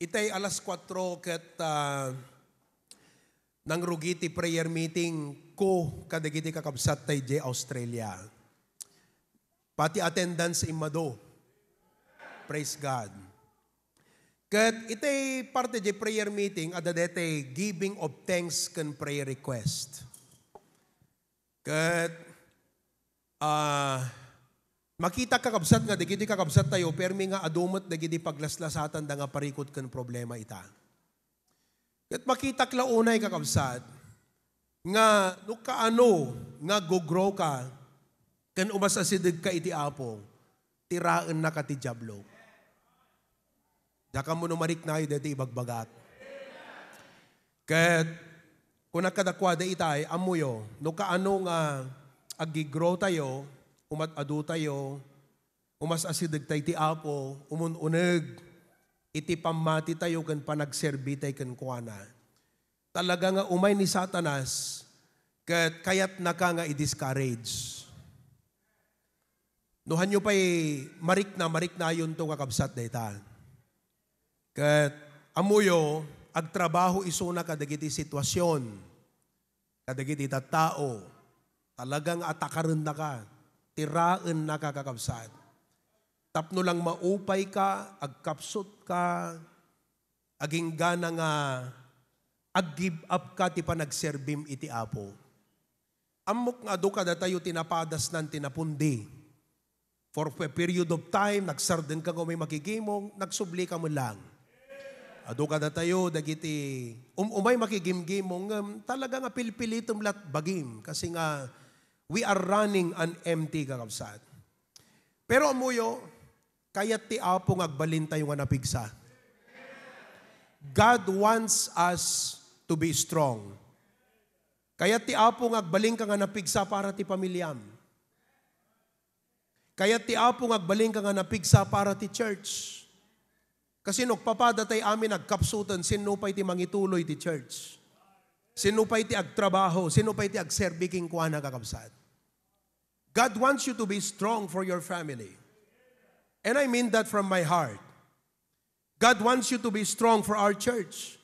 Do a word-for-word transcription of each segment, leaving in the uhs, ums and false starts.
Itay alas kuatro ket, ah, nangrugi ti prayer meeting ko kadagiti kakabsat tay idiay Australia. Pati attendance immadu. Praise God. Ket itay parte di prayer meeting, adda daytay giving of thanks ken prayer request. Ket, ah, makita, kakabsat, nga dagiti kakabsat tayo, permi nga adu met dagiti paglaslasatanda nga parikut ken problema ita. Ket makitak la unay, kakabsat, nga no kaano nga gugrow ka ken umas-asideg ka iti Apo, tiraennaka ti Diablo. Diak ammo no mariknayo daytoy ibagbagak. Ket kunak kadakuada itay, ammoyo, no kaano nga aggigrow tayo, umat-adu tayo, umas-asideg tay ti Apo, umun-uneg iti pammati tayo ken panagserbi tay kenkuana. Talaga nga umay ni Satanas ket kayatnaka nga i-discourage. No hanyo pay marikna, mariknayonto, kakabsat, dayta. Ket ammoyo, agtrabaho isuna kadagiti sitwasyon, kadagiti tattao, talaga nga atakarennaka, tiraennaka, kakabsat. Tapno lang maupay ka, agkapsut ka, aginggana nga ag-give up ka ti panagserbim iti Apo. Ammok nga adu kadatayo ti napadasnan ti napundi. For a period of time, nagsardenka nga umay makigimong, nagsubli ka met lang. Adu kadatayo dagiti um-, umay makigimgimong, ngem talaga nga pilpilitem la't bagim, kasi nga we are running on empty, kakabsat. Pero ammoyo, kayat ti Apo nga agbalintayo nga napigsa. God wants us to be strong. Kayat ti Apo nga agbalinka nga napigsa para ti pamilyam. Kayat ti Apo nga agbalinka nga napigsa para ti church. Kasi no agpapada tay amin agkapsuten, sinno pay ti mangituloy ti church? Sinno pay ti agtrabaho? Sinno pay ti agserbi kenkuana, kakabsat? God wants you to be strong for your family. And I mean that from my heart. God wants you to be strong for our church.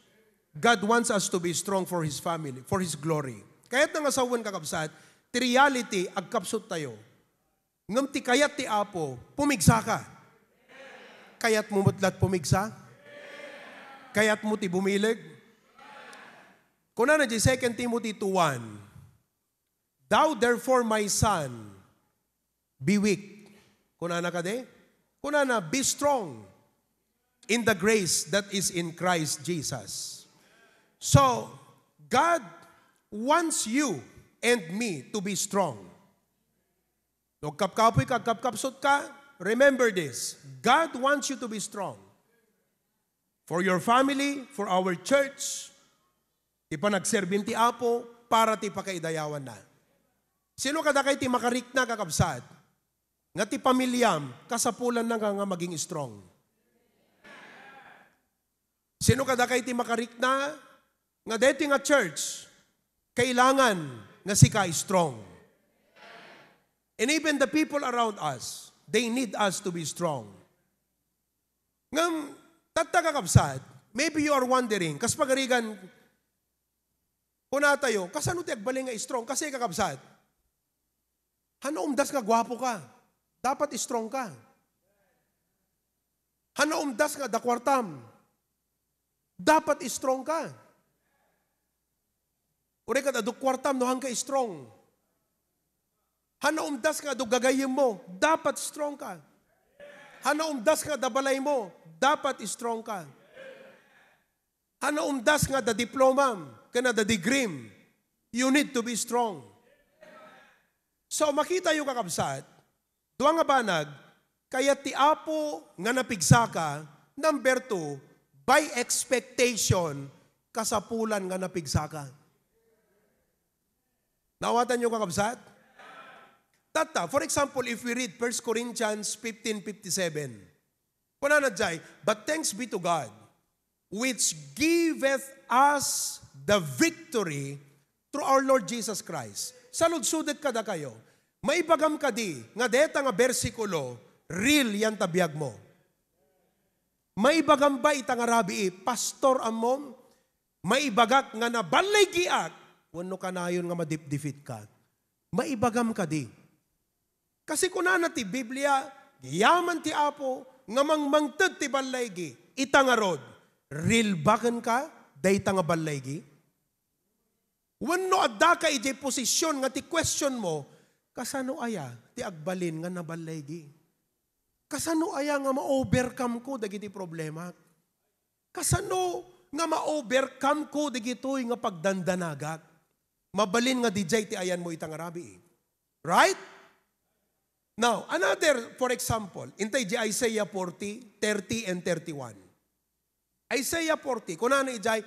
God wants us to be strong for His family, for His glory. Kayatna nga sawen, kakabsat, ti reality, agkapsut tayo. Ngem ti kayat ti Apo, pumigsa ka. Kayatmo met la't pumigsa? Kayatmo ti bumileg? Kunana di Second Timothy two one, "Thou therefore, my son, be weak." Kunana kadi? Kunana, "Be strong in the grace that is in Christ Jesus." So, God wants you and me to be strong. No agkapkapoy ka, agkapkapsut ka, remember this, God wants you to be strong. For your family, for our church, ti panagserbim ti Apo, para ti pakaidayawanna. Sino kadakay ti makarikna, kakabsat, nga ti pamilyam, kasapulanna nga, nga maging strong? Sino kadakay ti makarikna nga daytoy nga church, kailangan nga sika strong? And even the people around us, they need us to be strong. Ngem, tatta, kakabsat, maybe you are wondering, kas pagarigan, kunatayo, kasano ti agbalin nga strong? Kasi, kakabsat, hano umdas nga guapo ka, dapat strong ka. Hano umdas nga adda kuartam, dapat strong ka. Uray ket adu kuartam, no, haanka strong. Hano umdas nga adu gagayyemmo, dapat strong ka. Hano umdas nga adda balaymo, dapat strong ka. Hano umdas nga adda diplomam, ken adda degreem, you need to be strong. So, makitayo, kakabsat, dua nga banag, kayat ti Apo nga napigsaka. Number two, by expectation, kasapulan nga napigsaka. Naawatanyo, kakabsat? Tatta, for example, if we read First Corinthians fifteen fifty-seven, kunana jay, "But thanks be to God, which giveth us the victory through our Lord Jesus Christ." Saludsodek kadakayo, maibagam kadi nga deta nga bersikulo, real yan ta biag mo? Maibagam ba ita nga rabii, "Pastor, ammom, maibagak nga naballaygiak," wenno kanayon nga madipdipitka? Maibagam kadi? Kasi kunana ti Biblia, "Yaman ti Apo nga mangmangted ti ballaygi." Ita ngarud, rilbakenka dayta nga ballaygi? Wenno addaka idiay posisyon nga ti question mo, "Kasano aya ti agbalin nga naballaygi? Kasano aya nga ma-overcome ko dagiti problema? Kasano nga ma-overcome ko dagitoy nga pagdandanagak?" Mabalin nga didiay ti ayanmo ita nga rabii. Right? Now, another, for example, intay di Isaiah forty, thirty and thirty-one. Isaiah forty, kunana idiay,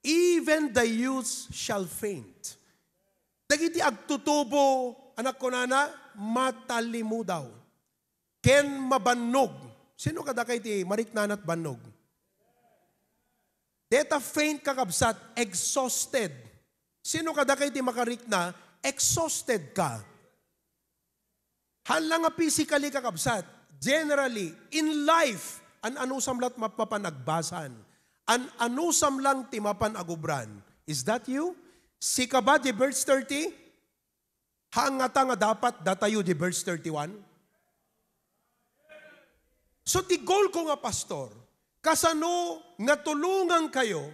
"Even the youths shall faint." Dagiti agtutubo, anak, kunana, matalimudaw ken mabannog. Sino kadakay ti mariknanat bannog? Deta faint, kakabsat, exhausted. Sino kadakay ti makarikna, exhausted ka? Haan lang nga physically, kakabsat. Generally, in life, an-anusam lang ti mapan agbasan. An-anusam lang ti mapan agubran. Is that you? Sika ba di verse thirty? Haan ngata nga dapat datayo di verse thirty-one? So, ti goal ko nga, Pastor, kasano nga tulongankayo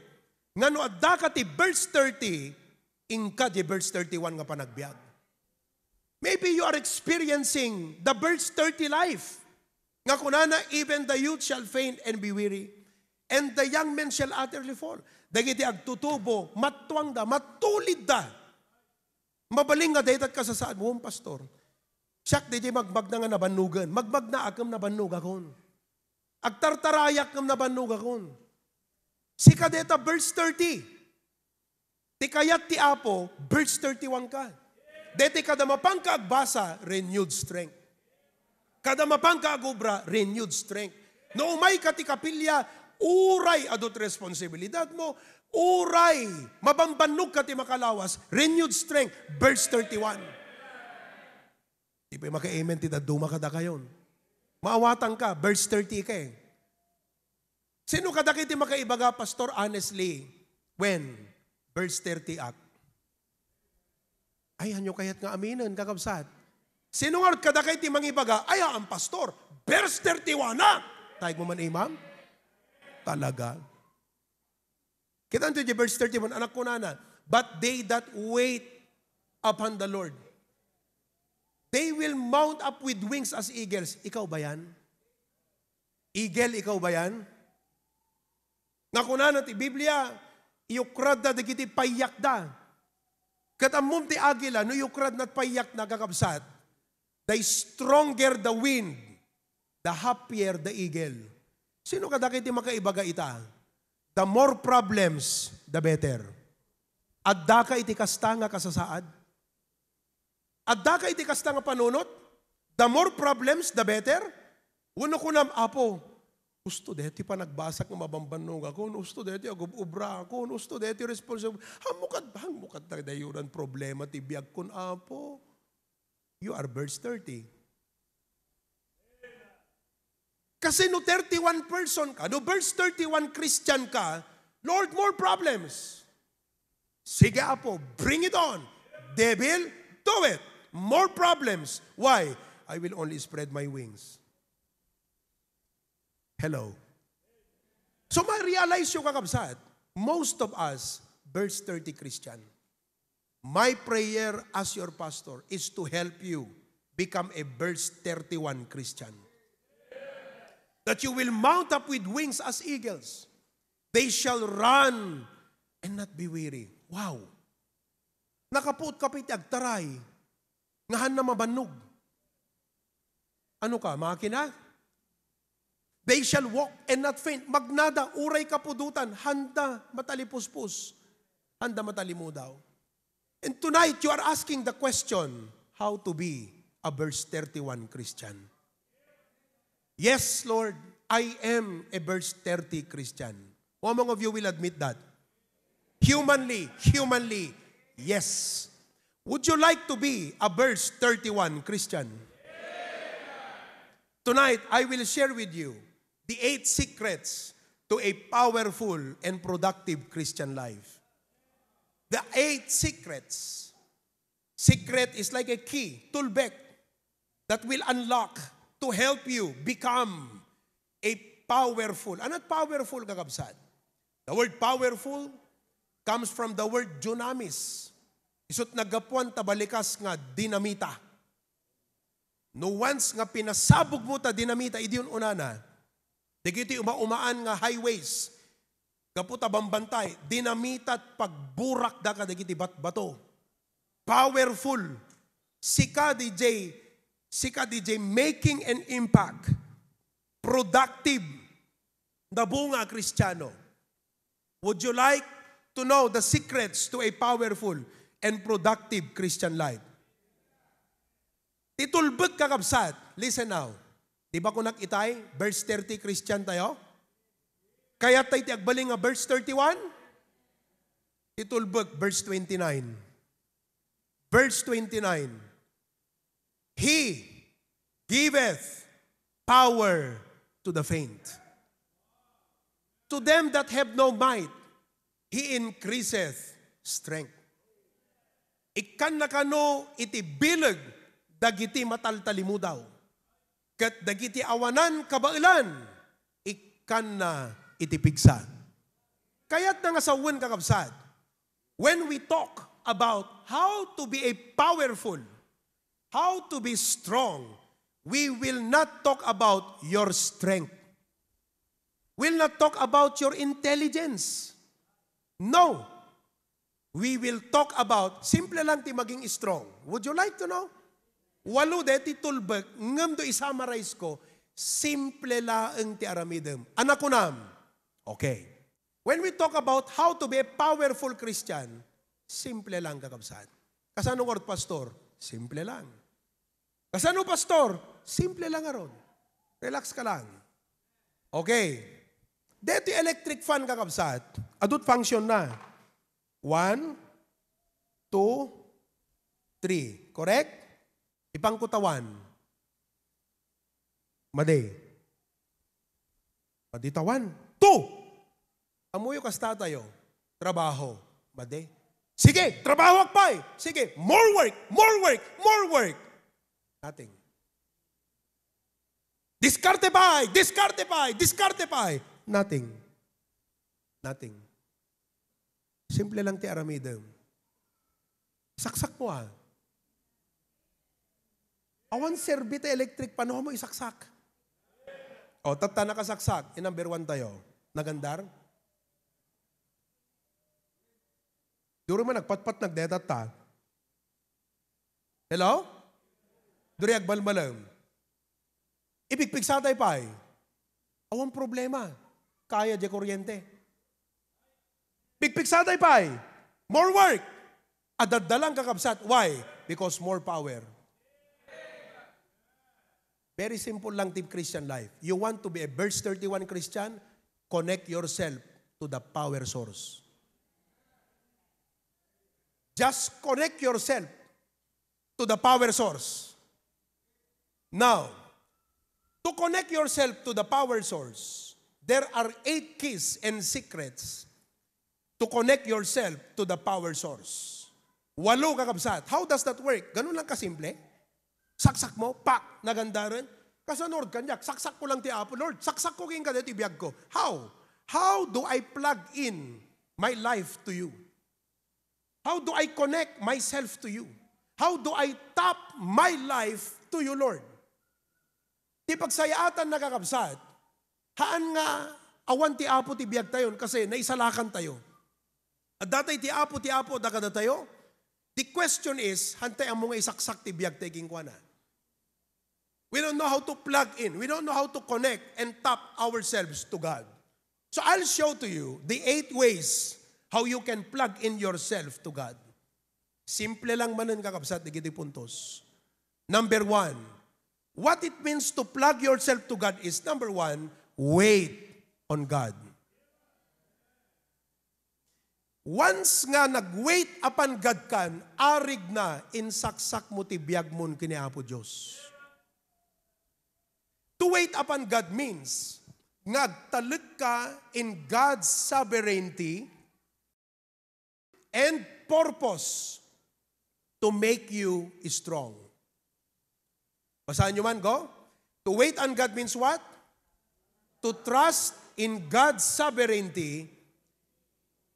nga no addaka ti verse thirty, inka di verse thirty-one nga panagbiag? Maybe you are experiencing the verse thirty life. Nga kunana, "Even the youth shall faint and be weary, and the young men shall utterly fall." Dagiti agtutubo, mattuangda, matulidda. Mabalin nga dayta ti kasasaad mo, "Pastor, siak daydiay magmagna nga nabannogen. Magmagnaak ngem nabannogakon. Agtartarayak ngem nabannogakon." Sika dayta verse thirty. Ti kayat ti Apo, verse thirty-one ka. Daytoy kada mapanka agbasa, renewed strength. Kada mapanka agubra, renewed strength. No umayka ti kapilya, uray adu ti responsibilidad mo, uray mabambannogka ti makalawas, renewed strength, verse thirty-one. Di pay maka-amen ti dadduma kadakayon. Maawatanka, verse thirty ka eh. Sino kadakay ti makaibaga, "Pastor, honestly, when?" Verse thirty ak. Ay, hanyo kayat nga aminen, kakabsat. Sino ngarud kadakay ti mangibaga, "Ay, haan, Pastor, verse thirty-one na"? Tayag mo man, imam? Talaga. Kita nto di verse thirty-one, anak, kunana, "But they that wait upon the Lord, they will mount up with wings as eagles." Ikaw ba yan? Eagle, ikaw ba yan? Nga kunana ti Biblia, iyukradda dagiti payyakda. Ket ammom ti agila, no iyukradna ti payyakna, kakabsat, the stronger the wind, the happier the eagle. Sino kadakay ti makaibaga ita? The more problems, the better. Addaka iti kasta nga kasasaad? Addaka iti kasta nga panunot? The more problems, the better? Wenno kunam, "Apo, usto deti panagbasak nga mabambannogakon, usto deti agub-ubrakon, usto deti responsible." Hanmo kad-, hanmo kadta dayonan problema ti biagkon, Apo. You are verse thirty. Kasi no thirty-one person ka, no verse thirty-one Christian ka, "Lord, more problems." Sige, Apo, bring it on. Devil, do it. More problems. Why? I will only spread my wings. Hello. So, ma-realize yung, kakabsat, most of us, verse thirty Christian. My prayer as your pastor is to help you become a verse thirty-one Christian. That you will mount up with wings as eagles. They shall run and not be weary. Wow! Nakapuot ka pay iti agtaray nga haanna mabannog. Ano ka, makina? They shall walk and not faint. Magnada, uray kapudotan, haanda matalipuspos, haanda matalimudaw. And tonight, you are asking the question, how to be a verse thirty-one Christian? Yes, Lord, I am a verse thirty Christian. How among of you will admit that? Humanly, humanly, yes. Would you like to be a verse thirty-one Christian? Tonight, I will share with you The eight secrets to a powerful and productive Christian life. The eight secrets. Secret is like a key, tulbek, that will unlock to help you become a powerful. Ano it powerful, kakabsat? The word powerful comes from the word dunamis. Isu't naggapuan ta balikas nga dinamita. No once nga pinasabog mo ta dinamita, idi yun unana, dagiti uma-umaan nga highways, gapu ta bambantay, dinamita pagbugtak da kadagiti batbato. Powerful. Sika, D J, sika, D J, making an impact. Productive. Nabunga a Kristiano. Would you like to know the secrets to a powerful and productive Christian life? Ti tulbek, kakabsat, listen now. Di ba kunak itay, verse thirty, Christian tayo? Kayat tay ti agbalin nga verse thirty-one? Ti tulbek, verse twenty-nine. Verse twenty-nine, "He giveth power to the faint. To them that have no might, He increaseth strength." Ikkanna kano iti bileg dagiti mataltalimudaw, ket dagiti awanan kabaelan, ikkanna iti pigsa. Kayatna nga sawen, kakabsat, when we talk about how to be a powerful, how to be strong, we will not talk about your strength. We'll not talk about your intelligence. No. We will talk about, simple lang ti maging strong. Would you like to know? Walo deti tulbek, ngem do isummarize ko, simple laeng ti aramidem. Ania kunam? Okay. When we talk about how to be a powerful Christian, simple lang, kakabsat. Kasano ngarud, Pastor? Simple lang. Kasano, Pastor? Simple lang ngarud. Relax ka lang. Okay. Deti electric fan, kakabsat, adu't function na. One, two, three. Correct? Ipangko ta one. Madi. Madi ta one. Two! Ammoyo kasta tayo. Trabaho. Madi. Sige, trabaho pay. Sige, more work, more work, more work. Nothing. Diskarte pay, diskarte pay, diskarte pay. Nothing. Nothing. Simple lang ti aramidem. Saksak mo, ah. Awan serbi ti electric fan, no mo isaksak. O, tatta nakasaksak, in number one tayo. Nagandar? Duro man nagpatpat, nagdetatta. Hello? Duri agbalbalem. Ipigpigsa tay pay. Awan problema. Kaya di kuryente. Pigpigsa tay pay. More work. Adaddalan, kakabsat. Why? Because more power. Very simple lang ti Christian life. You want to be a verse thirty-one Christian? Connect yourself to the power source. Just connect yourself to the power source. Now, to connect yourself to the power source, there are eight keys and secrets to connect yourself to the power source. Walo, kakabsat. How does that work? Ganun lang kasimple? Saksak mo, pak, nagandaren. Kasano ngarud kaniak? Saksak ko lang ti Apo, Lord. Saksak ko kayat iti biag ko. How? How do I plug in my life to you? How do I connect myself to you? How do I tap my life to you, Lord? Ti pagsayaatan, kakabsat, haan nga awan ti Apo ti biag tayon kasi naisalakan tayo. Adda tay ti Apo, ti Apo, adda kadatayo. The question is, haan tay ammo nga isaksak ti biag tay kenkuana? We don't know how to plug in. We don't know how to connect and tap ourselves to God. So I'll show to you the eight ways how you can plug in yourself to God. Simple lang manen, kakabsat, dagiti puntos. Number one, what it means to plug yourself to God is, number one, wait on God. Once nga nag-wait upon God kan, arigna, insaksak mo ti biag mo ken ni Apo Dios. To wait upon God means nga agtalekka in God's sovereignty and purpose to make you strong. Basahan nyo man, go. To wait on God means what? To trust in God's sovereignty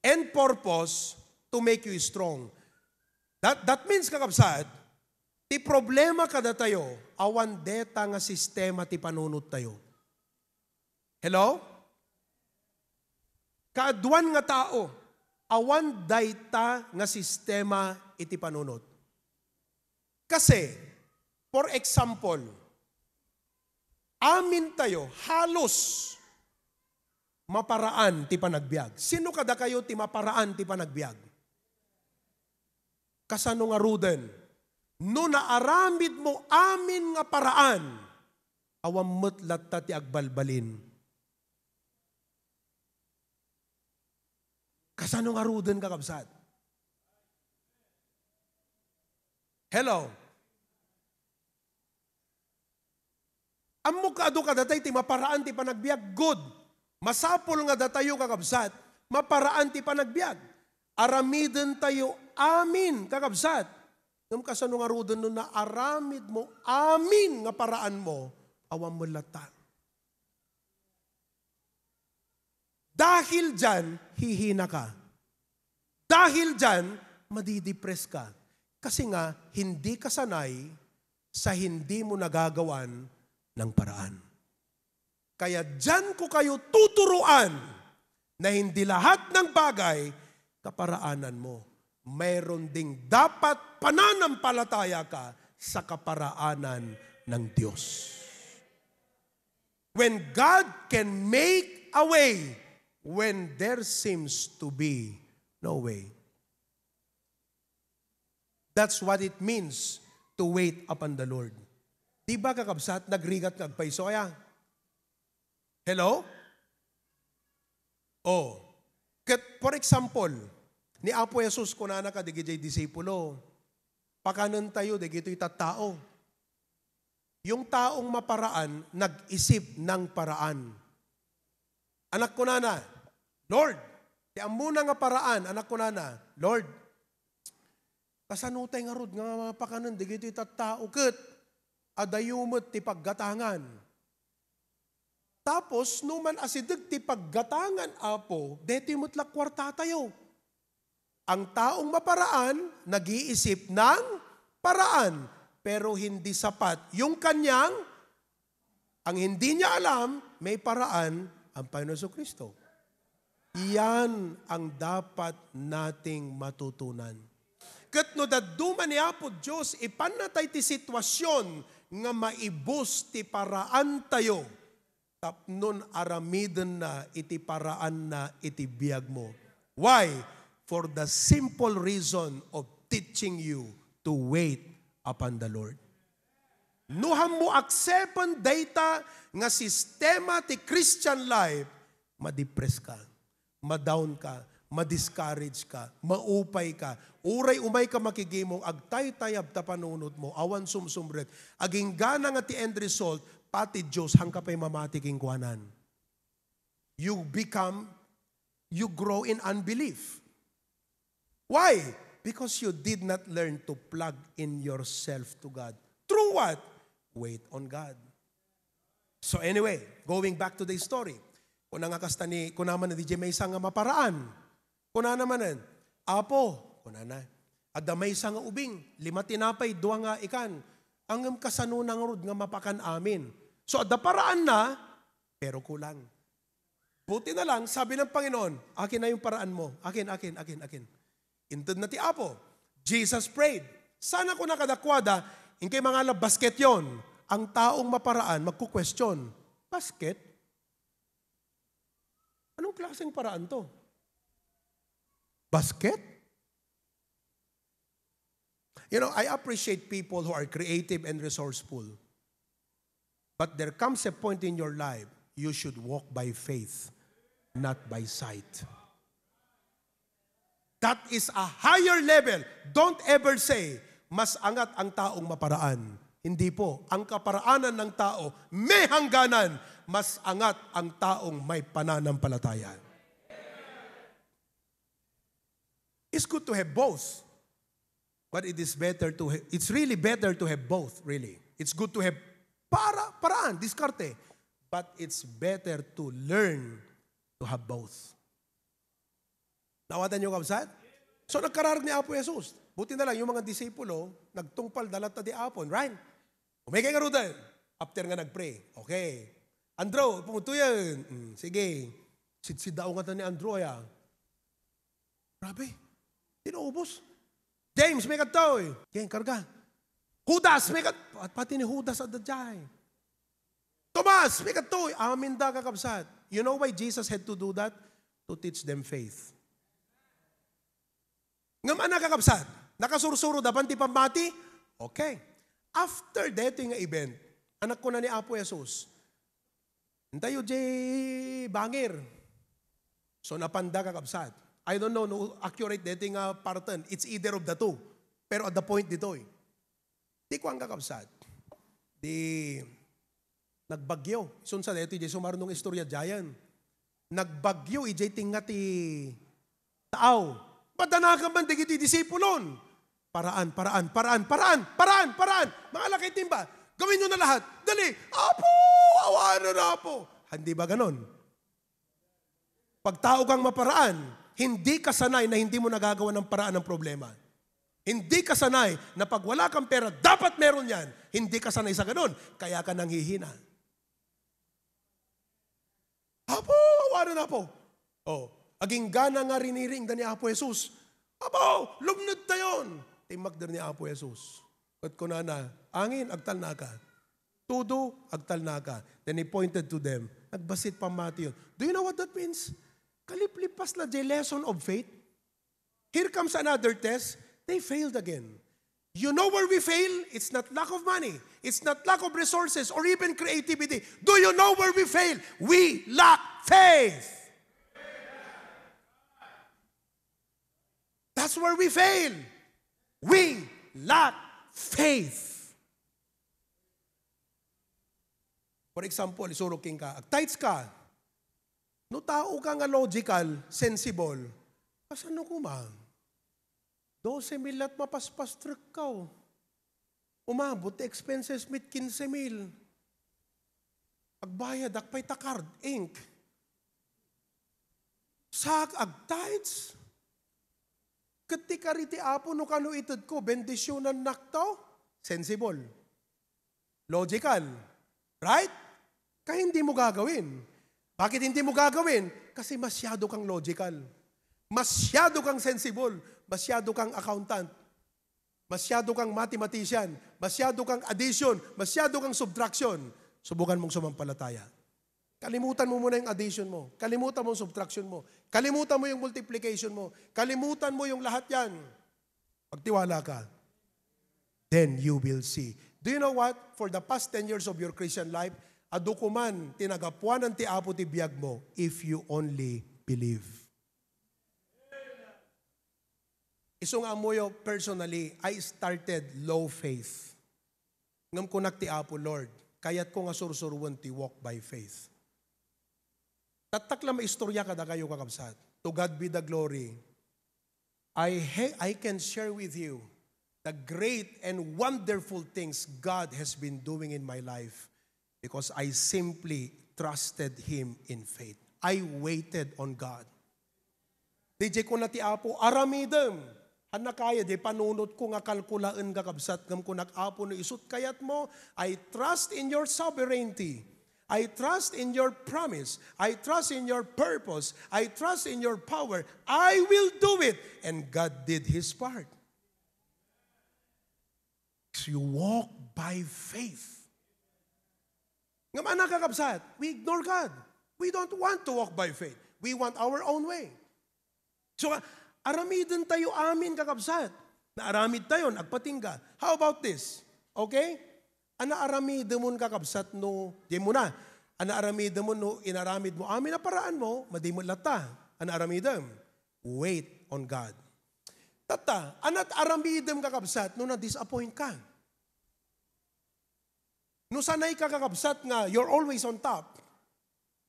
and purpose to make you strong. That, that means, kakabsat, ti problema kadatayo, awan deta nga sistema ti panunottayo. Hello? Kaaduan nga tao, awan dayta nga sistema iti panunot. Kasi, for example, amintayo, halos maparaan ti panagbiag. Sino kadakayo ti maparaan ti panagbiag? Kasano ngaruden? No naaramidmo amin nga paraan, awan met latta ti agbalbalin. Kasano ngaruden, kakabsat? Hello? Ammok nga adu kadatayo ti maparaan ti panagbiag, good. Masapul nga datayo, kakabsat, maparaan ti panagbiag. Aramidentayo amin, kakabsat. Ngem kasano ngaruden no naaramidmo amin nga paraanmo, awan met latta? Dahil diyan, hihinaka. Dahil diyan, madidipres ka. Kasi nga, hindi ka sanay sa hindi mo nagagawan ng paraan. Kaya diyan ko kayo tuturuan na hindi lahat ng bagay kaparaanan mo. Mayroon ding dapat pananampalataya ka sa kaparaanan ng Diyos. When God can make a way when there seems to be no way. That's what it means to wait upon the Lord. Di ba, kakabsat, nagrigat nga agpayso aya? Hello? Oh. Ket, for example, ni Apo Jesus, kunana kadagiti disipulo, "Pakanentayo dagitoy tattao." Yung taong maparaan, nag-isip ng paraan. Anak, kunana, "Lord, ti ammona nga paraan," anak, kunana, "Lord, kasano tay ngarud nga mapakanen dagitoy tattao ket adayo met ti paggatangan?" Tapos, no man asideg ti paggatangan, Apo, detoy met la kuartatayo. Ang taong maparaan, nag-iisip ng paraan, pero hindi sapat yung kanyang, ang hindi niya alam, may paraan ang Panginoon Jesucristo. Iyan ang dapat nating matutunan. Ket no dadduma ni Apo Dios, ipanna tay ti sitwasyon nga maibus ti paraantayo tapnon aramidenna iti paraanna iti biagmo. Why? For the simple reason of teaching you to wait upon the Lord. No hammo aksepen dayta nga sistema ti Christian life, madipres ka, madown ka, madiscourage ka, maupay ka. Uray umay ka makigimong, agtaytayab ta panunot mo, awan sumsumrek. Aginggana nga ti end result, pati Dios, haanka pay mamati kenkuanan. You become, you grow in unbelief. Why? Because you did not learn to plug in yourself to God. Through what? Wait on God. So anyway, going back to the story. Kuna nga kasta ni, kuna man ni D J maysa nga maparaan. Kuna naman, "Apo," kunana, "adda maysa nga ubing, lima tinapay, dua nga ikan. Ngem kasano na ngarud nga mapakan amin?" So, adda paraanna, pero kulang. Buti na lang, sabi ng Panginoon, "Akin na yung paraan mo. Akin, akin, akin, akin." Inted na ti Apo. Jesus prayed. Sana kuna kadakuada, inkay mangala, "Basket yon." Ang taong maparaan, magkukwestiyon, "Basket? Anong klaseng paraan to? Basket?" You know, I appreciate people who are creative and resourceful. But there comes a point in your life, you should walk by faith, not by sight. That is a higher level. Don't ever say, "Mas angat ang taong maparaan." Hindi po. Ang kaparaanan ng tao, may hangganan, mas angat ang taong may pananampalataya. It's good to have both. But it is better to ha-, it's really better to have both, really. It's good to have para, paraan, diskarte. But it's better to learn to have both. Naawatan niyo, kabsat? So, nagkararag ni Apo Jesus. Buti na lang, yung mga disipulo, nagtungpal da latta ti Apo, right? Umegay ngaruden. After nga nagpray. Okay. Andrew, pumudto yan. Mm, sige. Sidsidao nga ta ni Andrew, aya. Grabe. Di naubos. James, may kadtoy. Yan, karga. Judas, may kat-, pat-, pati ni Judas at the time. Tomas, may kadtoy. Amin da, kakabsat. You know why Jesus had to do that? To teach them faith. Ngem anna, kakabsat, nakasursuro da ban ti pammati? Okay. After daytoy nga event, annak kuna ni Apo Jesus, "Intayo jay bangir." So, napanda, kakabsat. I don't know no accurate daytoy nga parten. It's either of the two. Pero at the point ditoy, ti kuan, kakabsat, di nagbagyo. Isun sa daytoy, di sumarno nga istorya diayen. Nagbagyo, ijay tinga ti taaw. Padanagan man dagiti disipulon. Paraan, paraan, paraan, paraan, paraan, paraan. Mga lakay timba, gawin nyo na lahat. Dali. Apo, awanan, Apo. Hindi ba ganon? Pag tao kang maparaan, hindi ka sanay na hindi mo nagagawa ng paraan ang problema. Hindi ka sanay na pag wala kang pera, dapat meron yan. Hindi ka sanay sa ganun. Kaya ka nanghihina. "Apo, awanan, Apo." Oh, aginggana nga riniring da ni Apo Jesus. "Apo, lumned tayon." Timmakder ni Apo Jesus. Ket kunana, "Angin, agtalnaka." Tudo, agtalnaka. Then he pointed to them. Nagbassit pammatiyon. Do you know what that means? Kaliplipas la jay lesson of faith. Here comes another test. They failed again. You know where we fail? It's not lack of money. It's not lack of resources or even creativity. Do you know where we fail? We lack faith. That's where we fail. We lack faith. For example, isurok kenka, agtithes ka. No tao ka nga logical, sensible, kasano koma? Dose mil la't mapaspastrek ka, oh. Umabot ti expenses met kinse mil. Agbayadak pay ta card, ink. Sak, agtithes. Ket ti kari ti Apo, no kano itedko, bendisionannakto. Sensible. Logical. Right? Kaya hindi mo gagawin. Bakit hindi mo gagawin? Kasi masyado kang logical. Masyado kang sensible. Masyado kang accountant. Masyado kang mathematician. Masyado kang addition. Masyado kang subtraction. Subukan mong sumampalataya. Kalimutan mo muna yung addition mo. Kalimutan mo yung subtraction mo. Kalimutan mo yung multiplication mo. Kalimutan mo yung lahat yan. Magtiwala ka. Then you will see. Do you know what? For the past ten years of your Christian life, adu koma ti nagapuanan ti Apo ti biag mo if you only believe. Isu nga ammoyo, personally, I started low faith. Ngem kunak ti Apo, "Lord, kayatko nga sursuroen ti walk by faith." Tattak la maistorya kadakayo, kakabsat. To God be the glory. I ha-, I can share with you the great and wonderful things God has been doing in my life because I simply trusted Him in faith. I waited on God. Di jay kuna ti Apo, "Aramidem." Hanna kaya, di panunotko nga kalkulaen, kakabsat, ngem kunak, "Apo, no isut kayatmo, I trust in your sovereignty. I trust in your promise. I trust in your purpose. I trust in your power. I will do it." And God did His part. You walk by faith. Ngem anna, kakabsat, we ignore God. We don't want to walk by faith. We want our own way. So, aramiden tayo amin, kakabsat. Naaramid tayo, agpatingga. How about this? Okay? Anna aramidemon, kakabsat, no, di mo na. Anna aramidemon no inaramid mo amin a paraan mo, madi met latta. Anna aramidem? Wait on God. Tatta, anna aramidem, kakabsat, no na-disappoint ka? No sanay ka, kakabsat, nga you're always on top,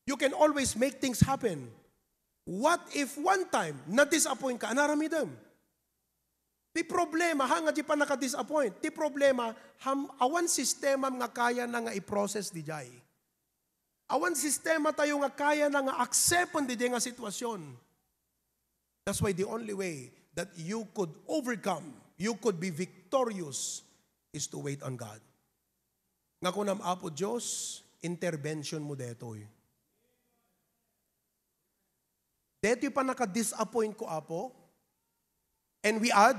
you can always make things happen. What if one time, na-disappoint ka, ania aramidem? Ti problema, ha, nga di pa naka-disappoint. Ti problema, ham-, awan sistema nga kaya na nga i-process di jay. Awan sistema tayo nga kaya na nga accepten di jay nga sitwasyon. That's why the only way that you could overcome, you could be victorious, is to wait on God. Nga kunam, Apo Dios, intervention mo detoy. Detoy pa naka-disappoint ko, Apo. And we add,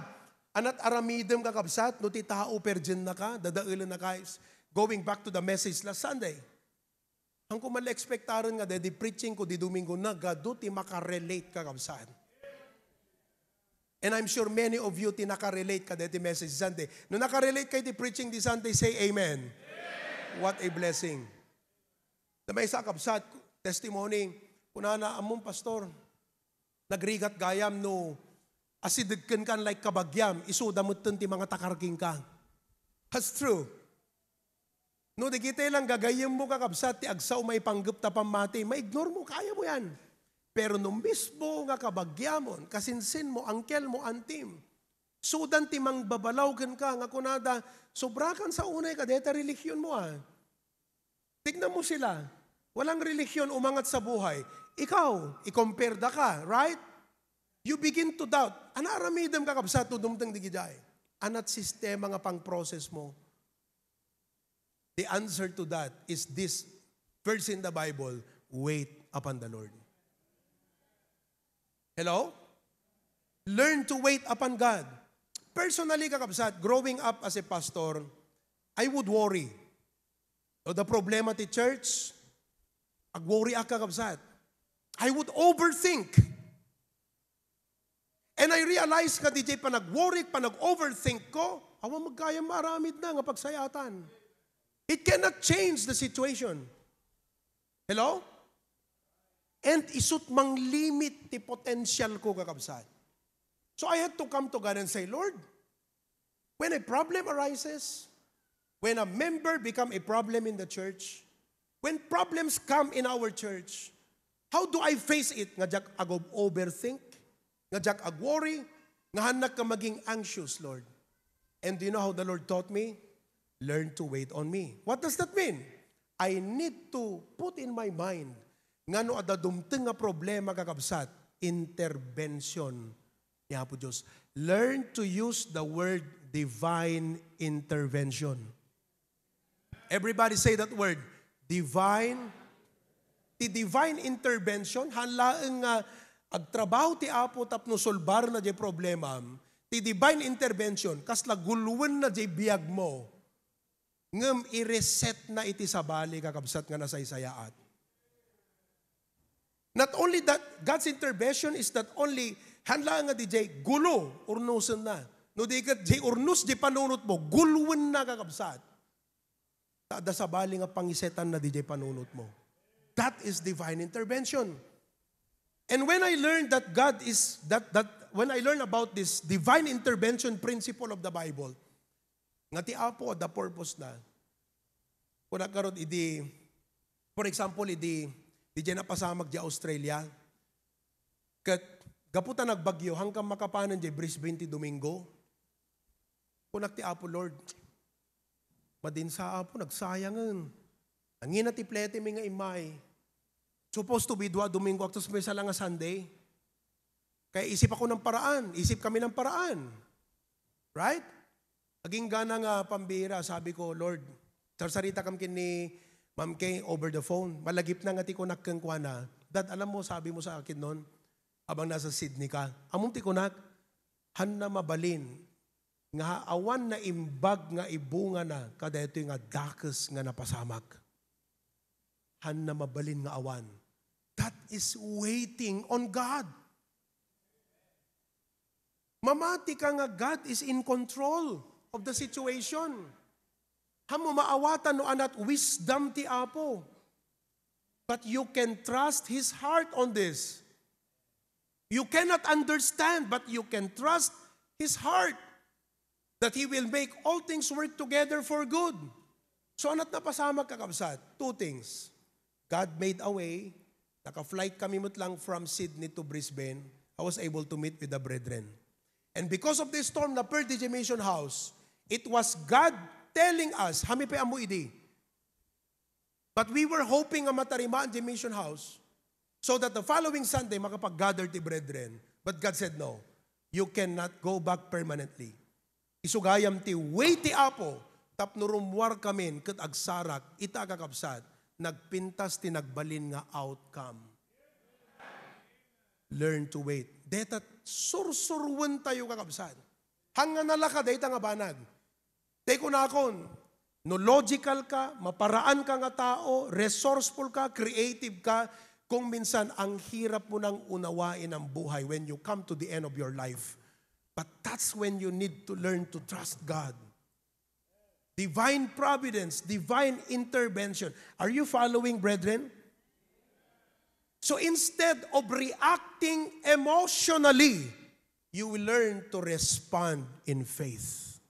anat aramidem, kakabsat, no ti tao, virgin na ka, dadaelen na ka, is going back to the message last Sunday. Ang kuman la expectaren nga, daydi preaching ko, di Domingo, nagadu ti makarelate, kakabsat. And I'm sure many of you ti nakarelate ka daydi message Sunday. No nakarelate kayo ti preaching di Sunday, say amen. What a blessing. Da maysa a kabsat, testimony, kunana, "Ammom, Pastor, nagrigat gayam no asideg kenka like kabagiam, isuda metten ti mangatakar kenka." That's true. No, dagiti lang gagayyemmo, kakabsat, ti agsao maipanggep ta pammati, ma-ignore mo, kaya mo yan. Pero no mismo nga kabagiamon, kasinsinmo, angkelmo, antim, sudan ti mangbabalaw kenka nga kunada, "Sobrakan sa unay ka deta relihion mo, ah." Tignan mo sila. Walang relihion umangat sa buhay. Ikaw, i-compare da ka, right? You begin to doubt. Ania aramidem, kakabsat, no dumteng di gidiay? Anat sistema nga pang-process mo? The answer to that is this verse in the Bible, "Wait upon the Lord." Hello? Learn to wait upon God. Personally, kakabsat, growing up as a pastor, I would worry. O, the problema ti church, ag-worry ak, kakabsat. I would overthink. And I realize nga di jay panag-worry, panag-overthink ko, awan met gayam maaramid na nga pagsayatan. It cannot change the situation. Hello? And isut' manglimit ti potential ko, kakabsat. So I had to come to God and say, "Lord, when a problem arises, when a member become a problem in the church, when problems come in our church, how do I face it?" Nga diak ag-overthink, nga diak ag-worry, nga hannak ka maging anxious, Lord. And do you know how the Lord taught me? "Learn to wait on me." What does that mean? I need to put in my mind nga no adda dumteng nga problema, kakabsat, intervention ni Apo Dios. Learn to use the word divine intervention. Everybody say that word, divine. Ti divine intervention, haan laeng nga agtrabaho ti Apo tapno solbarna diay problema. Ti divine intervention, kasla guluenna diay biag mo. Ngem i-reset na iti sabali, kakabsat, nga nasaysayaat. Not only that, God's intervention is not only, haan laeng nga di jay gulo, urnosen na. No di ket jay urnos, jay panunot mo, guluenna, kakabsat. Ta adda sabali nga pangisetan na di jay panunot mo. That is divine intervention. And when I learned that God is, that, that, when I learned about this divine intervention principle of the Bible, nga ti Apo adda purpose na. Kuna karod idi, for example, idi, di jay napasamak di Australia. Ket gapu ta nagbagyo, hangkan makapanen jay Brisbane ti Domingo. Kunak ti Apo, "Lord, madinsa, Apo, nagsayangen. Nangina ti plete mi nga immay. Supposed to be dua Domingo, agtos maysa la nga Sunday." Kaya isip ako ng paraan, isip kami ng paraan. Right? Agingga na nga pambira, sabi ko, "Lord," sarsarita kam ken ni Ma'am Kay over the phone. Malagip na nga ti kunak kenkuana, "Dad, alam mo, sabi mo sa akin noon, abang nasa Sydney ka, amom ti kunak, hanna mabalin nga awan naimbag nga ibungana kadaytoy nga dakes nga napasamak." Hanna mabalin nga awan. That is waiting on God. Mamati ka nga God is in control of the situation. Haan mo maawatan no anat wisdom ti Apo. But you can trust His heart on this. You cannot understand, but you can trust His heart that He will make all things work together for good. So, ania't napasamak, kakabsat? Two things. God made a way. Naka-flight kami met lang from Sydney to Brisbane. I was able to meet with the brethren. And because of this storm, na per D J Mission House, it was God telling us, "Kami pay ammo idi." But we were hoping nga matarimaan di Mission House so that the following Sunday, makapag-gather ti brethren. But God said, "No, you cannot go back permanently." Isu gayam ti way ti Apo tapno rummuarkamin ket agsarak ita, kakabsat, nagpintas ti nagbalin nga outcome. Learn to wait. Deta sursuruentayo, kakabsat. Hangga nalaka dayta nga banag. Tay kunakon, no logical ka, maparaan ka nga tao, resourceful ka, creative ka, kung minsan ang hirap mo nang unawain ang buhay when you come to the end of your life. But that's when you need to learn to trust God. Divine providence, divine intervention. Are you following, brethren? So instead of reacting emotionally, you will learn to respond in faith.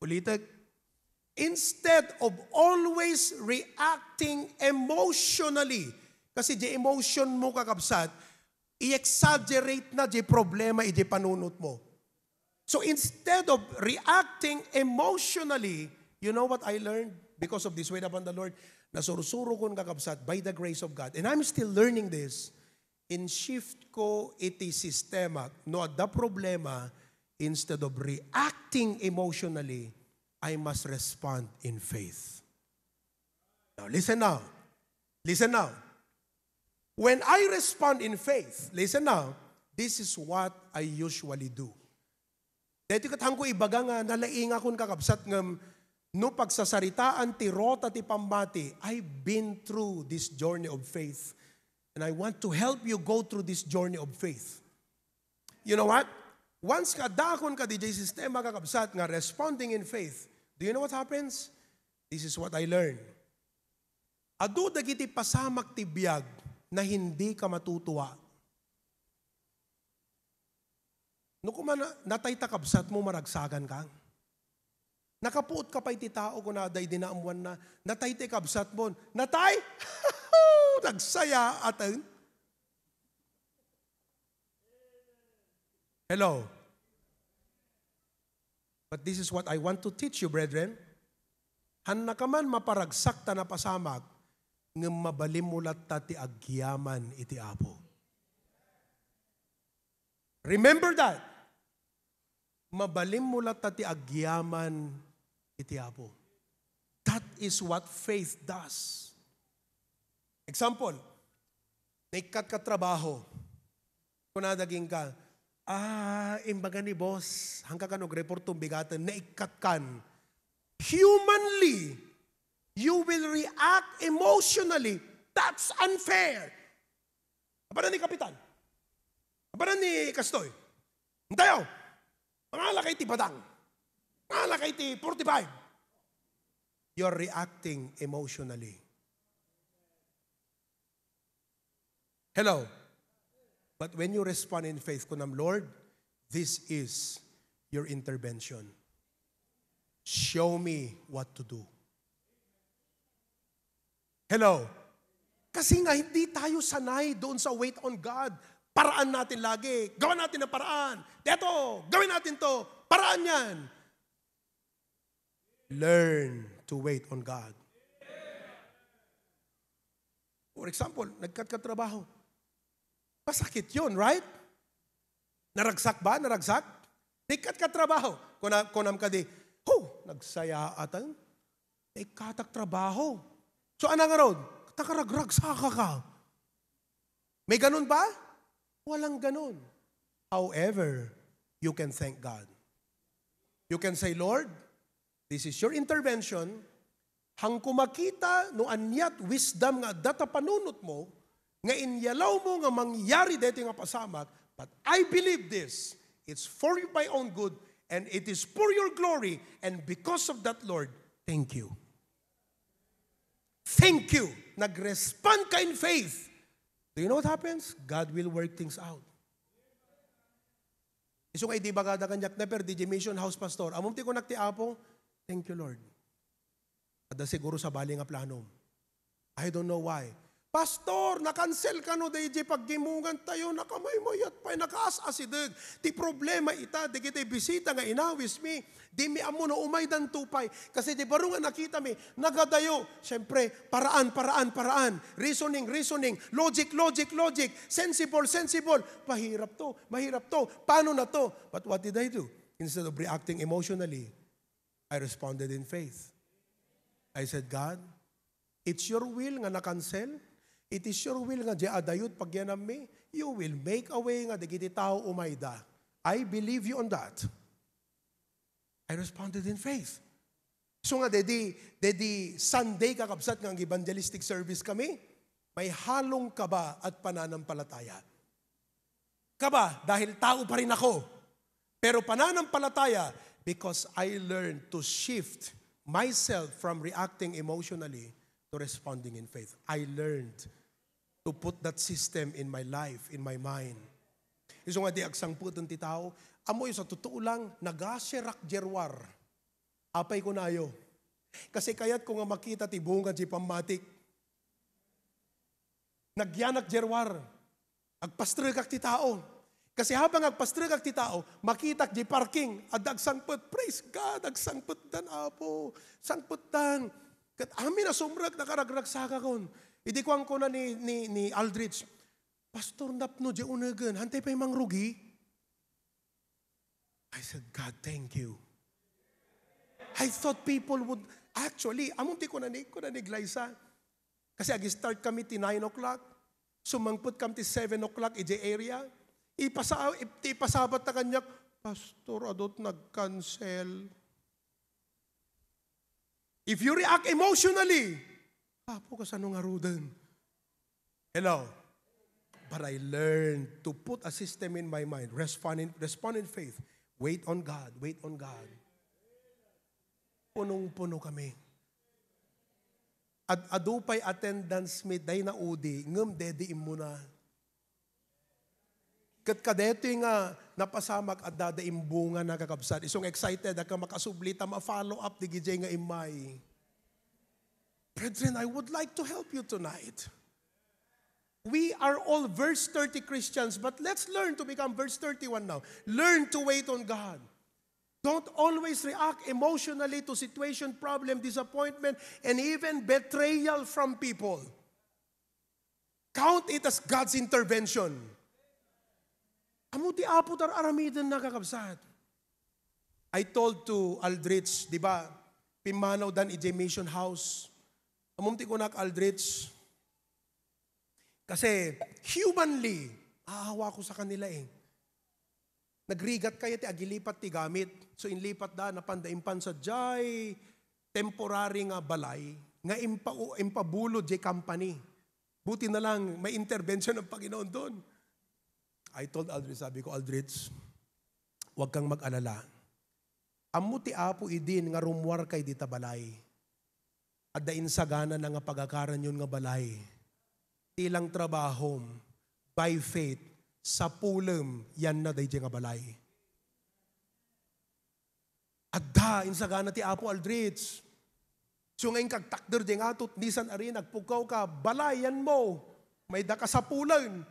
Ulitek, instead of always reacting emotionally, kasi di emotion mo, kakabsat, i-exaggerate na di problema iti panunot mo. So instead of reacting emotionally, you know what I learned because of this wait upon the Lord? Nasursuro kon, kakabsat, by the grace of God. And I'm still learning this. In-shift ko iti sistema, no adda problema, instead of reacting emotionally, I must respond in faith. Now, listen now. Listen now. When I respond in faith, listen now, this is what I usually do. Daytoy ket haanko ibaga nga nalaingakon, kakabsat, ngem no pagsasaritaan ti rota ti pammati, I've been through this journey of faith. And I want to help you go through this journey of faith. You know what? Once nga addaakon kadi jay sistema, kakabsat, nga responding in faith, do you know what happens? This is what I learned. Adu dagiti pasamak ti biag na hindi ka matutuwa. No kuma na, natay ta kabsat mo, maragsakan ka. Nakapuot ka pay ti tao, kuna daydi naammuanna, natay ti kabsat mo. Natay? Nagsayaaten. Hello? But this is what I want to teach you, brethren. Haannaka man maparagsak ta napasamak, ngem mabalinmo latta ti agyaman iti Apo. Remember that. Mabalinmo latta ti agyaman iti Apo. That is what faith does. Example, naikkat ka trabaho. Kuna dagingka, "Ah, imbaga ni boss, haanka kan agreport, tumbigaten, naikkat kan." Humanly, you will react emotionally. That's unfair. Apanan ni kapitan? Apanan ni kastoy? Intayo! Mangala kay ti batang. Mangala kay ti forty-five. You're reacting emotionally. Hello? But when you respond in faith, kunam, "Lord, this is your intervention. Show me what to do." Hello? Kasi nga, hindi tayo sanay doon sa wait on God. Paraan natin lagi. Gawa natin ang paraan. Deto, gawin natin to. Paraan yan. Learn to wait on God. For example, nagkat ka trabaho. Masakit yun, right? Naragsak ba? Naragsak? Nagkat ka trabaho. Kuna-, kunam kadi, "Huh, nagsayaatan. Naikkatak trabaho." So, anang ngarud? Takaragragsaka ka. May ganun ba? Walang ganun. However, you can thank God. You can say, "Lord, this is your intervention. Haanko makita no ania't wisdom nga adda ta panunot mo, nga inyalaw mo nga mangyari daytoy nga pasamak, but I believe this. It's for my own good, and it is for your glory, and because of that, Lord, thank you." Thank you. Nag-respond ka in faith. Do you know what happens? God will work things out. Isu nga idi bagada kaniak, "Naper, D J Mission House, Pastor." Ammom ti kunak ti Apo, "Thank you, Lord." Adda siguro sabali nga plano. I don't know why. "Pastor, nakansel kano daydi paggimongan tayo, nakamaymayat pay, nakaas-asideg." Ti problema ita, dagiti bisita nga inawismi, dimi ammo no umaydanto pay. Kasi ti baro nga nakitami, nagadayo. Siyempre, paraan, paraan, paraan. Reasoning, reasoning. Logic, logic, logic. Sensible, sensible. Mahirap to, mahirap to. Paano na to? But what did I do? Instead of reacting emotionally, I responded in faith. I said, "God, it's your will nga nakansel. It is your will nga di adayo ti pagyanammi. You will make a way nga dagiti tao umayda. I believe you on that." I responded in faith. So nga, dedi, dedi Sunday, kakabsat, nga ag-evangelistic service kami, may halong kaba at pananampalataya. Kaba, dahil tao pa rin ako. Pero pananampalataya, because I learned to shift myself from reacting emotionally to responding in faith. I learned to put that system in my life, in my mind. Isu nga di agsangpeten ti tao, amoy sa totoo lang, nagaserak jeruar. Apay kunayo. Kasi kayatko nga makita ti bunga ti pammatik. Nagyanak jeruar. Agpastrekak ti tao. Kasi habang agpastrekak ti tao, makitak di parking. Adda agsangpet, "Praise God, agsangpetdan, Apo. Sangpetdan." Ket amin a sumrek, nakaragragsakakon. Idi kuan kuna ni, ni, ni Aldrich, "Pastor, napno di unegen, hantay pay mangrugi?" I said, "God, thank you." I thought people would, actually, amon ti kuna ni, kuna ni Glyza. Kasi ag-start kami ti nine o'clock. Sumangpet kami ti seven o'clock iti area. Ipasa-, ip-, ti ipasabat ta kaniak, "Pastor, adut nag-cancel." If you react emotionally, "Apo, kasano ngaruden?" Hello? But I learned to put a system in my mind. Respond in, respond in faith. Wait on God. Wait on God. Punong-puno kami. Ad-, adu pay attendance meet, dayta naudi, ngem dedi immuna. Ket kadaytoy nga napasamak, adda da imbungana, kakabsat. Isu nga excited, aka makasubli ta ma-follow up digidiay nga immay. Brethren, I would like to help you tonight. We are all verse thirty Christians, but let's learn to become verse thirty-one now. Learn to wait on God. Don't always react emotionally to situation, problem, disappointment, and even betrayal from people. Count it as God's intervention. Ammo ti Apo ti ar-aramiden, kakabsat. I told to Aldrich, di ba, pimmanawdan idiay mission house. Ammom ti kunak, Aldrich? Kasi humanly, aawako sa kanila eh. Nagrigat kayo ti agilipat ti gamit. So, inlipat da, napanda impan sadiay temporary nga balay nga impa-, impabulod diay company. Buti na lang, may intervention ng Panginoon doon. I told Aldrich, sabi ko, "Aldrich, huwag kang mag-alala. Ammo ti Apo idin nga rummuarkay dita balay. Adda insaganana nga pagakaranyon nga balay. Ti lang trabahom, by faith, sapulem, yanna daydiay nga balay." Adda, insagana ti Apo, Aldrich. So nga inkagtakder diay nga tutnisan, ari, nagpukkaw ka, balay, yanmo. Mayda ka sapulen.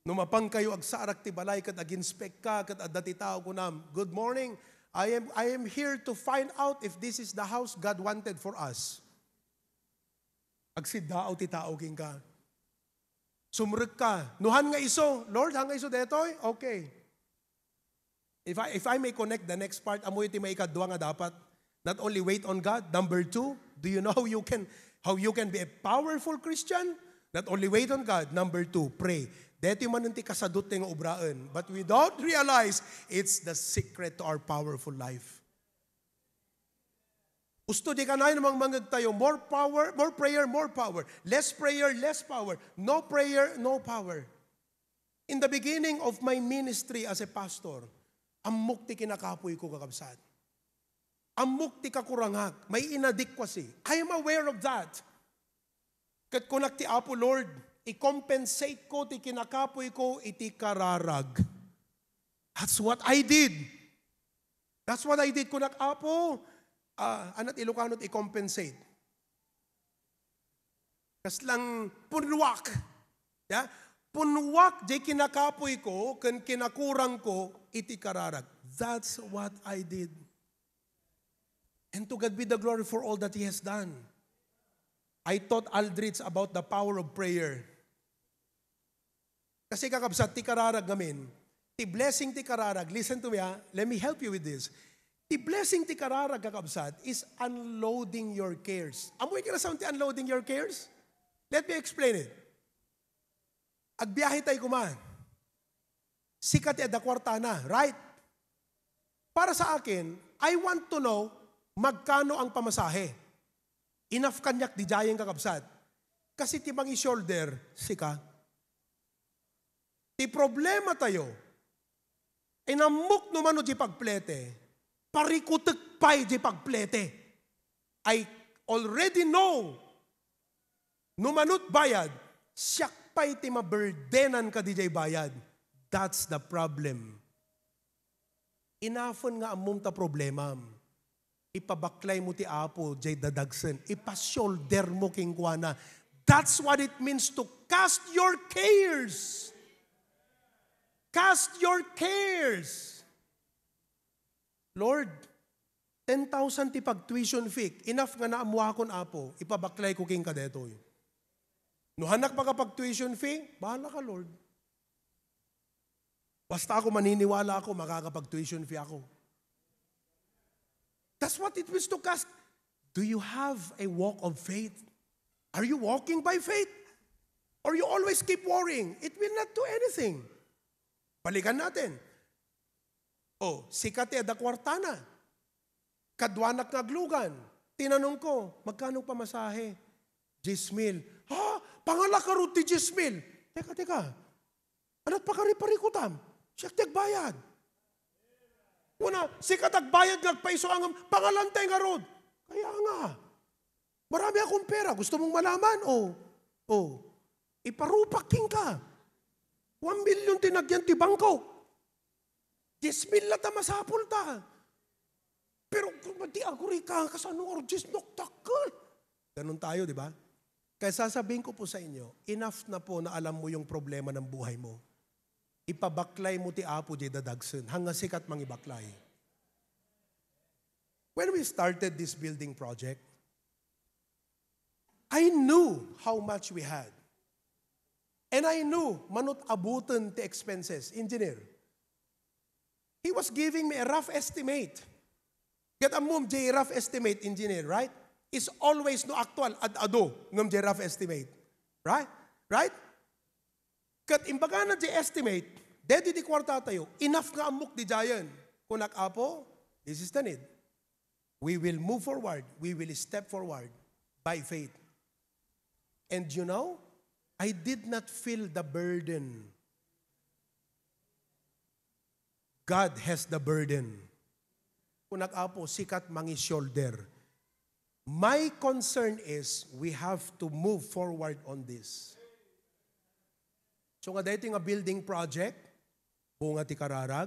No mapankayo agsarak ti balay ket ag-inspect ka, ket adda ti tao kunam, "Good morning. I am, I am here to find out if this is the house God wanted for us." Agsiddaaw ti tao kenka. Sumrek ka. No han nga isu, "Lord, han nga isu detoy?" Okay. If I, if I may connect the next part, ammoyo ti maikadua nga dapat. Not only wait on God. Number two, do you know how you can, how you can be a powerful Christian? Not only wait on God. Number two, pray. Daytoy manen ti kasadut nga obraen. But we don't realize it's the secret to our powerful life. Usto di kanayon mangmangeg tayo, more power, more prayer, more power. Less prayer, less power. No prayer, no power. In the beginning of my ministry as a pastor, ammok ti kinakapoyko, kakabsat. Ammok ti kakurangak, may inadequacy. I am aware of that. Ket kunak ti Apo, "Lord, i-compensate ko ti kinakapoyko iti kararag." That's what I did. That's what I did. Kunak, "Apo, ah, anat Ilocano ti i-compensate. Kasla punwak. Ya? Punwak jay kinakapuyko ken kinakurangko iti kararag. That's what I did. And to God be the glory for all that He has done. I taught Aldrich about the power of prayer. Kasi, kakabsat, ti kararag ngamin, ti blessing ti kararag, listen to me, ah, let me help you with this. Ti blessing ti kararag, kakabsat, is unloading your cares. Ammoyo kano ti unloading your cares? Let me explain it. Agbiahe tayo koma. Sika ti adda kuartana, right? Para sa akin, I want to know magkano ang pamasahe. Enough kaniak diay, kakabsat. Kasi ti mangi-shoulder, sika. Ti problema tayo, inammok no mano jay pagplete, parikutek pay jay pagplete. I already know no mano't bayad, siak pay ti maburdenan kadi jay bayad. That's the problem. Inafen nga ammom ta problemam. Ipabaklay mo ti Apo jay dadagsen. Ipa-shoulder mo kenkuana. That's what it means to cast your cares. Cast your cares. Lord, ten thousand ti pag-tuition fee. Enough nga naammoakon, Apo. Ipabaklay ko kenka daytoy. No, hanak makapag-tuition fee, bahala ka, Lord. Basta ako, maniniwala ako, makakapag-tuition fee ako. That's what it means to cast. Do you have a walk of faith? Are you walking by faith? Or you always keep worrying? It will not do anything. Balikan natin. Oh, sika ti adda kuartana. Kaduanak nga aglugan. Tinanong ko, "Magkano pamasahe?" "Dies mil." "Ha? Pangala ka rod ti dies mil?" "Teka, teka. Anat pakariparikutam? Siak ti agbayad." Kuna, "Sika ti agbayad nga agpaiso ngem pangalan tay ngarud." "Kaya nga. Marami akong pera. Gusto mong malaman?" "Oh. Oh. Iparupak kenka. One million ti nagyan ti bangko. Dies mil latta masapulta." Pero kung di aguri ka, kasano nga dies naktakkel? Ganun tayo, di ba? Kaya sasabihin ko po sa inyo, enough na po na alam mo yung problema ng buhay mo. Ipabaklay mo ti Apo jay dadagsen, hanga sika ti mangibaklay. When we started this building project, I knew how much we had. And I knew mano't abuten ti expenses, engineer. He was giving me a rough estimate. Ket ammom, jay rough estimate, engineer, right? Is always no actual, ad-adu, ngem jay rough estimate. Right? Right? Ket imbagana jay estimate, daytoy ti kuarta tayo, enough nga ammok diayen. Kunak, "Apo, this is the need. We will move forward. We will step forward by faith." And you know, I did not feel the burden. God has the burden. Kunak, "Apo, sika ti mangi-shoulder." My concern is we have to move forward on this. So nga, daytoy nga building project, bunga ti kararag,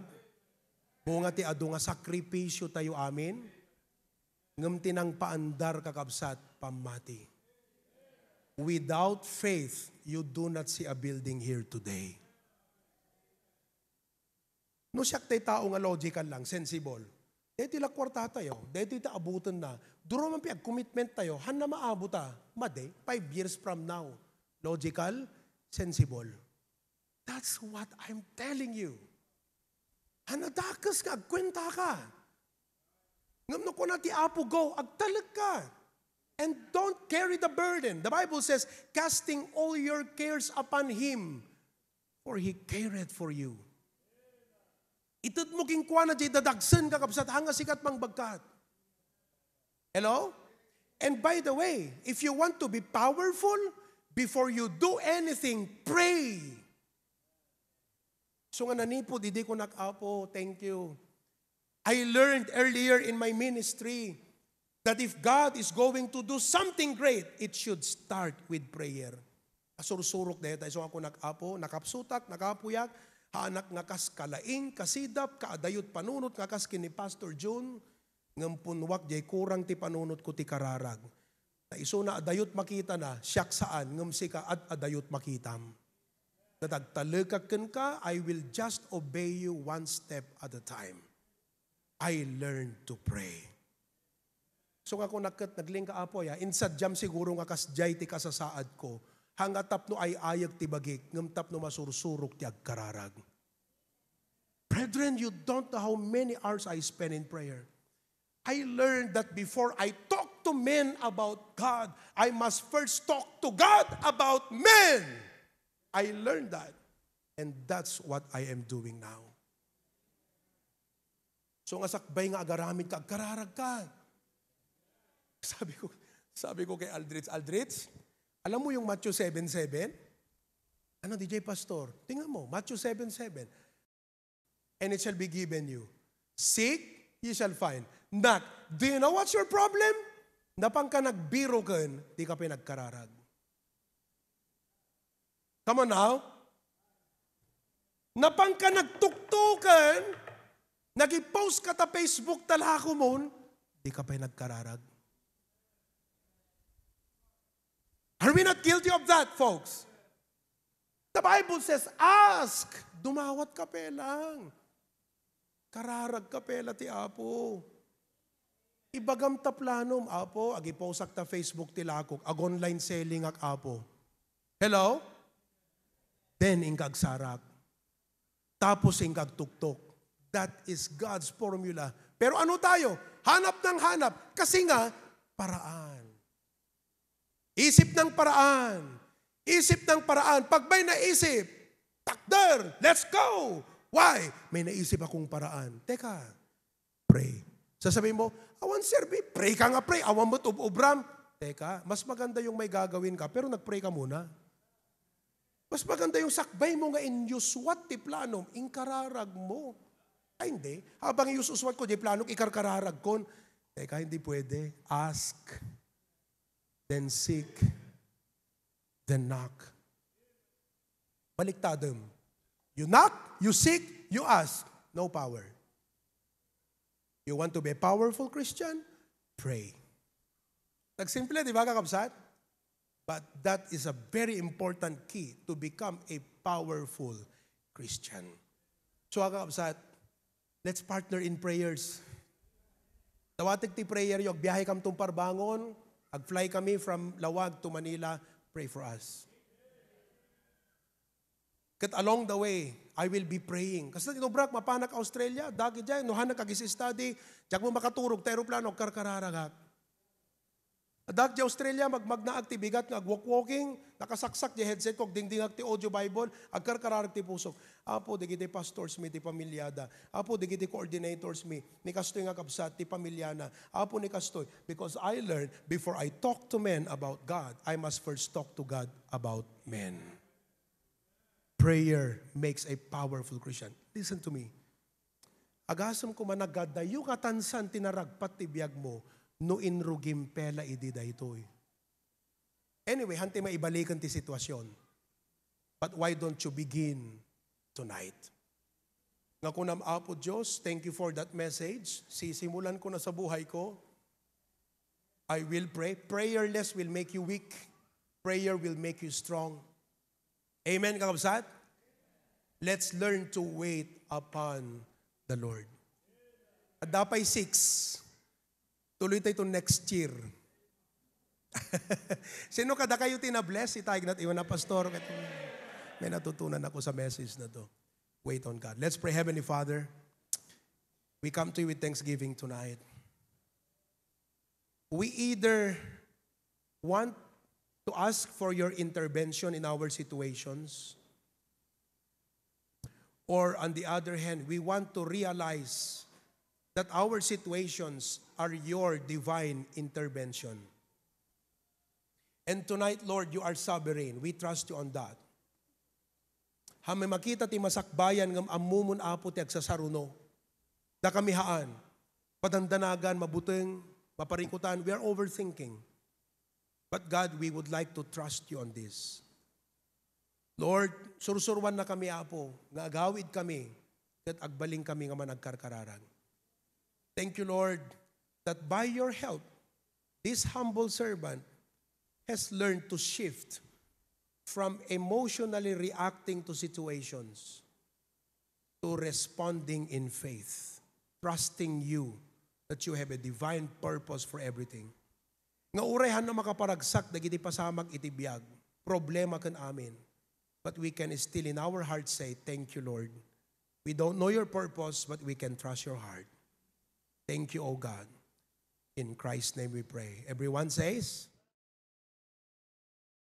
bunga ti adu nga sakripisyo tayo amin, ngem ti nangpaandar, kakabsat, pammati. Without faith, you do not see a building here today. No siak tay tao nga logical lang, sensible, daytoy la kuarta tayo, daytoy ta abutenna. Duro man pay agcommitment tayo, hanna maabut a, madi, five years from now. Logical, sensible. That's what I'm telling you. Hanna dakes nga agkuenta ka. Ngem no kuna ti Apo, "Go," agtalek ka. And don't carry the burden. The Bible says, "Casting all your cares upon Him, for He careth for you." Ited mo kenkuana jay dadagsen, kakabsat, hanga sika ti mangbagkat. Hello? And by the way, if you want to be powerful, before you do anything, pray. So nga nanipod idi, kunak, "Apo, thank you. I learned earlier in my ministry that if God is going to do something great, it should start with prayer." Asursurok dayta, isu nga kunak, "Apo, nakapsutak, nakapuyak, haanak nga kas kalaing, kasidap, kaadayot panunot nga kas ken ni Pastor Jun." Ngem punnuak, diay kurang ti panunotko ti kararag. Ta isuna a dayot makitana, siak saan, ngem sika ad-, a dayot makitam. Ket agtalekak kenka, I will just obey you one step at a time. I learned to pray. So nga kunak ket, "Naglingka, Apo, ya. Insadiam siguro nga kasdiay ti kasasaadko. Haan nga tapno ay-ayek ti bagik, ngem tapno masursurok ti agkararag." Brethren, you don't know how many hours I spend in prayer. I learned that before I talk to men about God, I must first talk to God about men. I learned that. And that's what I am doing now. So nga sakbay nga agaramid ka, agkararag ka. Sabi ko, sabi ko kay Aldrich, "Aldrich, alam mo yung Matthew seven seven?" "Ano, D J Pastor?" "Tingnan mo, Matthew seven seven. And it shall be given you. Seek, ye shall find. Knock." Do you know what's your problem? Napan ka nagbiro ken, di ka pinagkararag. Come on now. Napan ka nagtuktuken, nag-post ka ta Facebook ta lakomon, di ka pay nagkararag. Are we not guilty of that, folks? The Bible says, "Ask." Dumawat ka pe lang. Kararag ka pe la ti Apo. Ibagam ta planom, "Apo, agi-post-ak ta Facebook ti lakok, ag-online selling-ak, Apo." Hello? Then, inka agsarak. Tapos, inka agtuktok. That is God's formula. Pero ano tayo? Hanap ng hanap. Kasi nga, paraan. Isip ng paraan. Isip ng paraan. Pag may naisip, takder, let's go. Why? May naisip akong paraan. Teka, pray. Sasabihin mo, "Awan, sir, bi-, pray ka nga pray. Awan mo't ub-ubram." Teka, mas maganda yung may gagawin ka, pero nag-pray ka muna. Mas maganda yung sakbay mo nga inyuswat ti planom, inkararag mo. Ay, hindi. Habang inyuswat ko, di plano, ikarkararag kon. Teka, hindi pwede. Ask. Then seek, then knock. Baliktadem. You knock, you seek, you ask. No power. You want to be a powerful Christian? Pray. Nagsimple, di ba, kakabsat? But that is a very important key to become a powerful Christian. So, kakabsat, let's partner in prayers. Dawatek ti prayer yo. Agbiahe kam tungpar bangon, ag-fly kami from Laoag to Manila. Pray for us. Ket along the way, I will be praying. Kasla ti inubrak, mapanak Australia, dagi diay, no hanak ag-study, diak mo makaturog, ta eroplano, agkarkararagak. Addaak diay Australia, magmagnaag ti bigat nga ag-walk-walking, nakasaksak diay headset ko, agdingdingak ti audio Bible, agkarkararag ti pusok. Apo, dagiti pastors mi ti pamilyada. Apo, dagiti coordinators mi, ni kastoy nga kabsat ti pamilyana. Apo, ni kastoy. Because I learned, before I talk to men about God, I must first talk to God about men. Prayer makes a powerful Christian. Listen to me. Agasem koma, nagadayo nga tansan ti naragpat ti biag mo no inrugim pela idi daytoy. Anyway, hantay maibaliken ti sitwasyon. But why don't you begin tonight? Nga kunam, "Apo Dios, thank you for that message. Sisimulan ko na sa buhay ko. I will pray." Prayerless will make you weak. Prayer will make you strong. Amen, kakabsat? Let's learn to wait upon the Lord. Adda pay six. Tuloy tayo to next year. Sino kadakayo ti na-bless? Itayag nat iwan na, "Pastor, ket may natutunan ako sa message na to." Wait on God. Let's pray. Heavenly Father, we come to you with thanksgiving tonight. We either want to ask for your intervention in our situations, or on the other hand, we want to realize that our situations are your divine intervention. And tonight, Lord, you are sovereign. We trust you on that. Haan makita ti masakbayan ngem ammomon, Apo, ti agsasaruno. Dakami haan. Padandanagan, mabuteng, maparingkutan. We are overthinking. But God, we would like to trust you on this. Lord, sursuruannakami, Apo, nga agawid kami, ket agbalin kami nga managkarkararag. Thank you, Lord, that by your help, this humble servant has learned to shift from emotionally reacting to situations to responding in faith, trusting you that you have a divine purpose for everything. Nga uray hanno makaparagsak dagiti pasamak iti biag, problema ken amin. But we can still in our heart say, "Thank you, Lord." We don't know your purpose, but we can trust your heart. Thank you, O God. In Christ's name we pray. Everyone says,